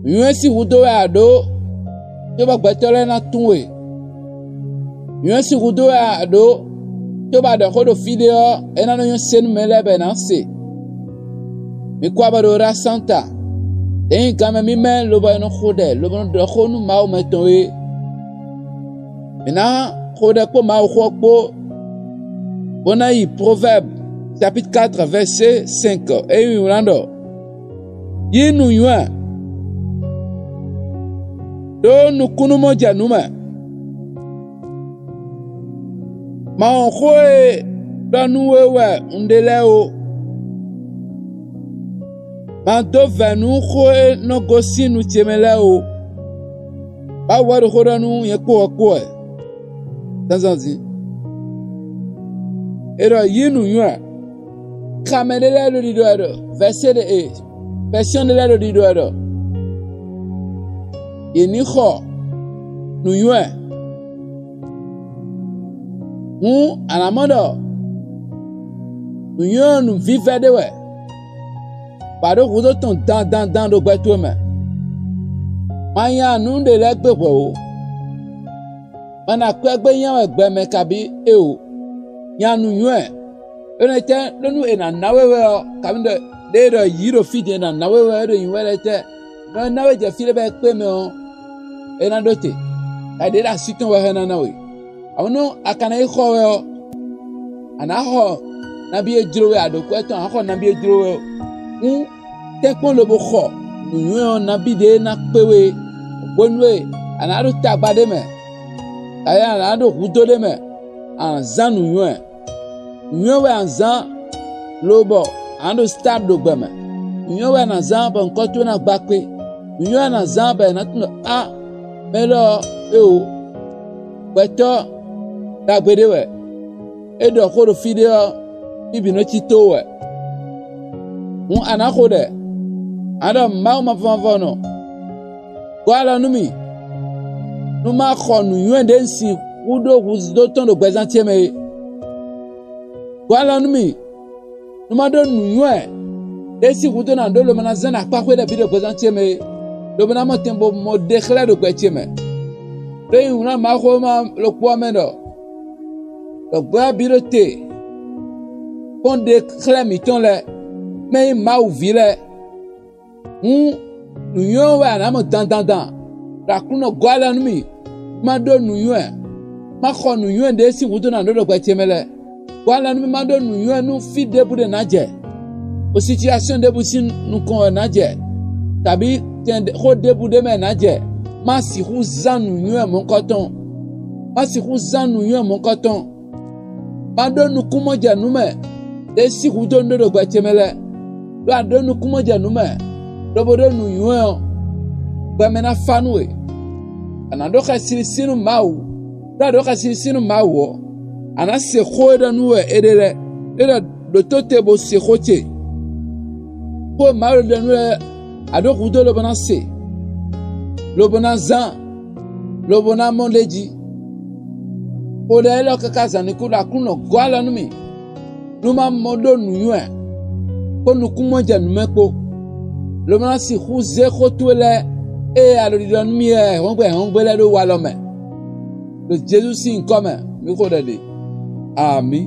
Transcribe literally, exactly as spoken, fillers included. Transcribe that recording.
Nǔnywɛ́ sín hudó wɛ a ɖǒ, cóbɔ gbɛtɔ́ lɛ́ɛ ná tunwun we. Nǔnywɛ́ sín hudó wɛ a ɖǒ, cóbɔ a ɖɔ xó ɖo fí ɖé ɔ́, é ná nɔ nyɔ́ se nú mɛ lɛ́ɛ bɔ è nǎ se. Mi kú abɔ ɖo Rasanta, é nyí ganmɛ mímɛ́ lobɔ è nɔ xo ɖɛ lobo nɔ ɖɔ xó nú Mawu mɛ tɔn é. Mǐ ná xo ɖɛ kpó Mawuxó ɔ́ kpó, bó ná yi Proverbes chapitre quatre verset cinq, é nyí wlán ɖɔ: Yí nǔnywɛ́ ɖó nukúnnú mɔ jɛ nǔ mɛ. Ma wɔn xó e ɖɔ nú we wɛ un ɖe lɛ́ɛ ó; ma dó vɛ̌ nú xó e nɔ gosín nu ce mɛ lɛ́ɛ ó. Mawu wɛ ɖo xó ɖɔ nú nyɛ kpó wɛ kpó wɛ zǎnzǎn din. È ɖɔ: Yí nǔnywɛ́. Xamɛ ɖé lɛ́ɛ ɖo ɖiɖɔ wɛ ɖɔ, vɛ̌sé ɖé e, fɛ́syɔ́n ɖé lɛ́ɛ ɖo ɖiɖɔ wɛ ɖɔ: Yě ní xɔ nǔnywɛ́. Hǔn a nǎ mɔ ɖɔ nǔnywɛ́ ɔ́ nǔvívɛ́ ɖé wɛ, bɔ a ɖǒ hudó tɔn dandandan ɖo gbɛ towe mɛ. Ma nya nǔ ɖě lɛ́ɛ gbé hwɛ̌ ó; ma ná kwɛ́ gbé nya wɛ gbɛ mɛ kabí é ó. Nya nǔnywɛ́. Énɛ́ tɛ́ ɖó nú è nǎ ná we wɛ ɔ́, kabí ɖɔ ɖěe ɖɔ yǐ ɖo fí din è nǎ ná we wɛ é ɖo nyi wɛ lɛ́ɛ tɛ́? Nɔ e ná we jɛ fí ɖé bɔ é kpé mɛ ɔ́, é ná ɖó te; ɖo ɖě ɖo así tɔn wɛ hɛn ná ná we. Amɔ̌ nú a ka ná yi xɔ wɛ ɔ́, a nǎ xɔ nabí e jló we a ɖǒ kwɛ́ tɔn, a nǎ xɔ nabí e jló we ɔ́. Hǔn tɛ́nkpɔ́n lobo xɔ nǔnywɛ́ ɔ́ nabí ɖě ná kpé we, hwenu e a nǎ ɖo tagba ɖé mɛ, kabǐ a nǎ ɖo hudó ɖé mɛ, a nǎ zán nǔnywɛ́. Nǔnywɛ́ wɛ a nǎ zán lobɔ a nǎ ɖo sitá ɖo gbɛ mɛ. Nǔnywɛ́ wɛ a nǎ zán bɔ nyǐkɔ towe ná gba kpé. Nǔnywɛ́ wɛ a nǎ zán bɔ è nǎ tunwun ɖɔ á, mɛ élɔ́ ɔ́, éeǒ, gbɛtɔ́ ɖagbe ɖé wɛ; é ɖɔ xó ɖo fí ɖé ɔ́, fí bǐ nɔ cí tóó wɛ. Hǔn a nǎ xo ɖɛ, a nǎ ɖɔ Mawu mavɔ mavɔ nɔ: Gɔ́ alɔ nú mì, nú má xɔ nǔnywɛ́ ɖě un sixú ɖó hudó tɔn ɖo gbɛzán ce mɛ é. Gɔ́ alɔ nú mì, nú má ɖó nǔnywɛ́ ɖě sín hudó ná ɖó lobo ná zán ɖo akpáxwé ɖɛ̌ bǐ ɖo gbɛzán ce mɛ é, lobo ná mɔ tɛn bo mɔ ɖe xlɛ́ ɖo gbɛ ce mɛ. Ɖó nyí wlán Mawuxówéma ɖokpó ɔ́ mɛ ɖɔ: Ɖɔ gbɛ́ bǐ ɖo te kpɔ́n ɖe xlɛ́ mǐtɔn lɛ́ɛ, mɛ e nyí Mawu ví lɛ́ɛ. Hǔn nǔnywɛ́ ɔ́ wɛ a nǎ mɔ dandandan, ɖɔ Aklúnɔ gɔ́ alɔ nú mì, má ɖó nǔnywɛ́, má xɔ nǔnywɛ́ ɖě sín hudó ná ɖó ɖo gbɛ ce mɛ lɛ́ɛ. Gɔ́ alɔ nú mì má ɖó nǔnywɛ́ nú fí ɖěbǔ ɖé ná jɛ, ɖo sitiyasɔ́n ɖěbǔ sín nukɔn wɛ ná jɛ, kabǐ tɛn xó ɖěbǔ ɖé mɛ ná jɛ, má sixú zán nǔnywɛ́ mɔ̌hunkɔtɔn. Má sixú zán nǔnywɛ́ mɔ̌hunkɔtɔn. Má ɖó nukúnmɔjɛnǔmɛ ɖě sín hudó un ɖó ɖo gbɛ ce mɛ lɛ́ɛ. Ɖó a ɖǒ nukúnmɔjɛnǔmɛ, lobo ɖó nǔnywɛ́ ɔ́, gbɛmɛ ná fá nú we. A nǎ ɖó xɛsilisí nú Mawu, ɖó a ɖǒ xɛsilisí nú Mawu ɔ́, a nǎ se xó e ɖɔ nú we wɛ è ɖe lɛ́ɛ. É ɖɔ: Ɖǒtó te bó se xó ce. Xó e Mawu ɖɔ nú we lɛ́ɛ, a ɖǒ hudó lobo ná se, lobo ná zán, lobo ná mɔ ɖ'é jí. Xo ɖɛ élɔ́ káká zǎn ní kú ɖɔ Aklúnɔ gɔ́ alɔ nú mì, nú má mɔ ɖó nǔnywɛ́ kpó nukúnmɔjɛnǔmɛ kpó, lobo ná sixú zé xó towe lɛ́ɛ e a ɖo ɖiɖɔ nú mì wɛ hɔngbɛ hɔngbɛ lɛ́ɛ ɖó walɔ mɛ, ɖo Jezu sín nyǐkɔ mɛ, mǐ xo ɖɛ ɖe. Amǐ.